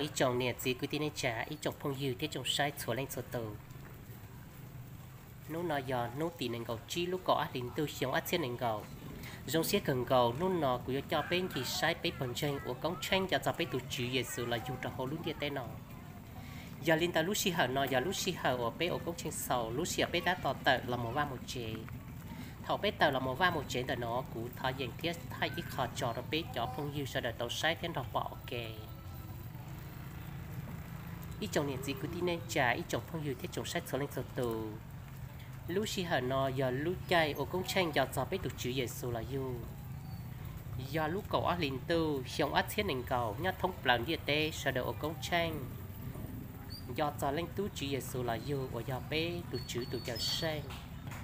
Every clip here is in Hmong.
Ib tsoom niam txiv kwv tij neej tsa, ib tsoom phooj ywg thiab tsoom saib txhua leej txhua tus. Hnub no yog hnub tim nees nkaum tsib lub kaum ob hlis ntuj xyoo ob txhiab nees nkaum. Zoo siab kawg nkaus hnub no kuv yuav coj peb ncig saib peb pawg ntseeg ua koob tsheej nco txog peb tus Tswv Yexus los yug rau hauv lub ntiaj teb no. Yog li ntawd lub sij hawm no yog lub sij hawm uas peb ua koob tsheej xaus, lub sij hawm peb tab tom tawm los mus vaj mus tsev. Thaum peb tawm los mus vaj mus tsev ntawm no kuv thov yeem thiab thaij ib qho tso rau peb cov phooj ywg sawv daws tau saib thiab nrog pom ua ke. Ib tsoom niam txiv kwv tij neej tsa, ib tsoom phooj ywg thiab tsoom saib txhua leej txhua tus, lub sij hawm no yog lub caij ua koob tsheej nco txog peb tus Tswv Yexus los yug. Yog lub kaum ob hlis ntuj xyoo ob txhiab nees nkaum nyob thoob plaws ntiaj teb sawv daws ua koob tsheej nco txog leej tub Tswv Yexus los yug uas yog peb tus Tswv tus Cawmseej.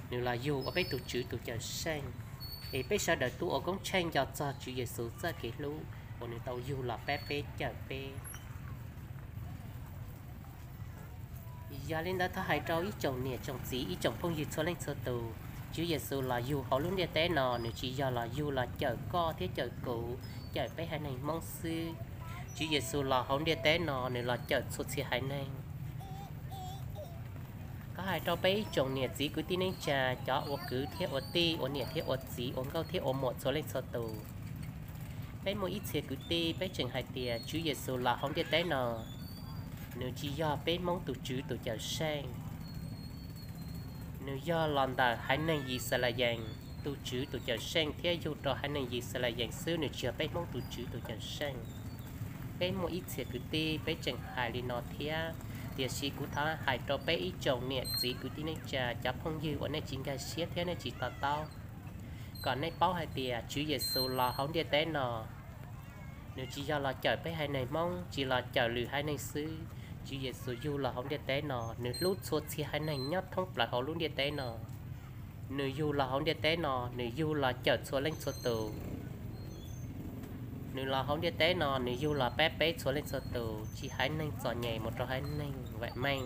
Nws los yug ua peb tus Tswv tus Cawmseej, es peb sawv daws tuaj ua koob tsheej nco txog Tswv Yexus txoj kev hlub uas nws tau yug los pab peb cawm peb. Yog li ntawd thov hais rau ib tsoom niam tsoom txiv ib tsoom phooj ywg txhua leej txhua tus, Tswv Yexus los yug hauv lub ntiaj teb no nws tsis yog los yug los cawm koj thiab cawm kuv, cawm peb haiv neeg Hmoob xwb. Tswv Yexus los hauv ntiaj teb no nws los cawm txhua txhia haiv neeg. Thov hais rau peb ib tsoom niam txiv kwv tij neej tsa, cov ua kwv thiab ua tij, ua niam thiab ua txiv, ua nkauj thiab ua muam txhua leej txhua tus. Peb muaj ib txhia kwv tij peb tseem hais tias Tswv Yexus los hauv ntiaj teb no, nws tsis yog peb Hmoob tus Tswv tus Cawmseej. Nws yog los ntawm haiv neeg Yixalayees, tus Tswv tus Cawmseej thiab yug rau haiv neeg Yixalayees xwb, nws tsis yog peb Hmoob tus Tswv tus Cawmseej. Peb muaj ib txhia kwv tij peb tseem hais li no thiab, tiam sis kuv thov hais rau peb ib tsoom niam txiv kwv tij neej tsa, cov phooj ywg uas nej tsis nkag siab thiab nej tsis to taub, kom nej paub hais tias Tswv Yexus los hauv ntiaj teb no, nws tsis yog los cawm peb haiv neeg Hmoob, tsis los cawm lwm haiv neeg xwb. Tswv Yexus yug los hauv ntiaj teb no, nws hlub txhua txhia haiv neeg nyob thoob plaws hauv lub ntiaj teb no. Nws yug los hauv ntiaj teb no, nws yug los cawm txhua leej txhua tus. Nws los hauv ntiaj teb no, nws yug los pab peb txhua leej txhua tus, tsis haiv neeg txom nyem mus rau haiv neeg vam meej.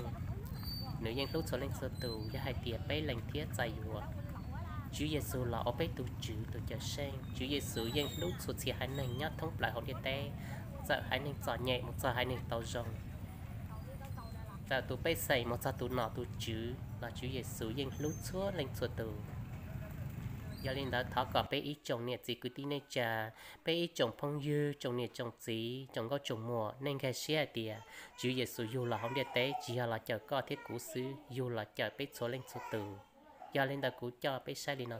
Nws yeej hlub txhua leej txhua tus, yog hais tias peb lees thiab txais yuav Tswv Yexus los ua peb tus Tswv tus Cawmseej. Tswv Yexus yeej hlub txhua txhia haiv neeg nyob thoob plaws hauv ntiaj teb, txawm haiv neeg txom nyem mus txog haiv neeg tau zoo, txawm tus pej xeem mus txog tus nom tus tswv los Tswv Yexus yeej hlub txhua leej txhua tus. Yog li ntawd thov kom peb ib tsoom niam txiv kwv tij neej tsa, peb ib tsoom phooj ywg, tsoom niam tsoom txiv, tsoom nkauj tsoom muam, nej nkag siab hais tias Tswv Yexus yug los hauv ntiaj teb tsis yog los cawm koj thiab kuv xwb, yug los cawm peb txhua leej txhua tus. Yog li ntawd kuv coj peb saib li no